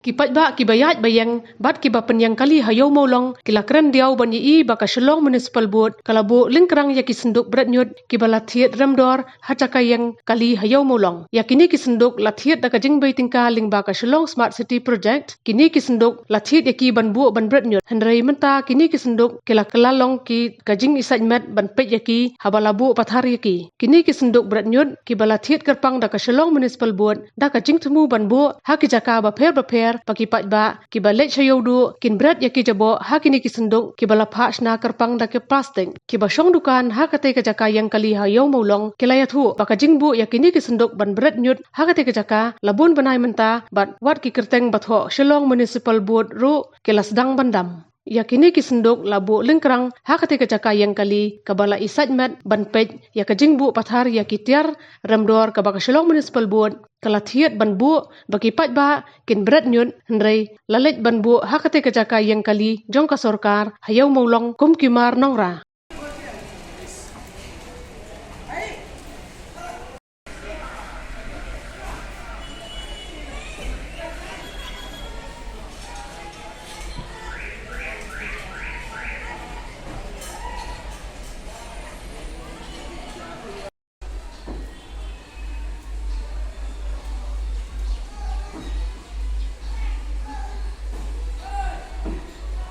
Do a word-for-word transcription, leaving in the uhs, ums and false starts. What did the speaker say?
Ki paidbah kiba ïaid ba ïeng bad kiba pynïeng kali ha Ïew Mawlong ki la kren diaw ban ïohi ba ka Shillong Municipal Board ka la buh lyngkrang ïa ki synduk bret ñiut kiba la thied remdor ha jaka ïeng kali ha Ïew Mawlong. Ïa kine ki synduk la thied da ka jingbei tyngka lyngba ka Shillong Smart City Project. Kine ki synduk la thied ïa ki ban buh ban bret ñiut. Hynrei mynta kine ki synduk ki la kylla long ki ka jingisait met ban peit ïa ki haba la buh pathar ïa ki. Kine ki synduk bret ñiut kiba la thied kyrpang da ka Shillong Municipal Board da ka jingthmu ban buh ha ki jaka bapher bapher ba ki paidbah kiba leit sha Ïewduh kin bret ïa ki jaboh ha kine ki synduk kiba la phah shna kyrpang da ki plastik. Kiba shong dukan ha katei ka jaka ïeng kali ha Ïew Mawlong ki la ïathuh ba ka jingbuh ïa kine ki synduk ban bret ñiut ha katei ka jaka la bun bnai mynta bad wat ki kyrteng ba thoh Shillong Municipal Board ruh ki la sdang ban dam. Ïa kine ki synduk la buh lyngkrang ha katei ka jaka ïeng kali kaba la isait met ban peit ïa ka jingbuh pathar ïa ki tiar remdor kaba ka Shillong Municipal Board ka la thied ban buh ba ki paidbah kin bret ñiut, hynrei la leit ban buh ha katei ka jaka ïeng kali jong ka sorkar ha Ïew Mawlong kum ki mar nongrah.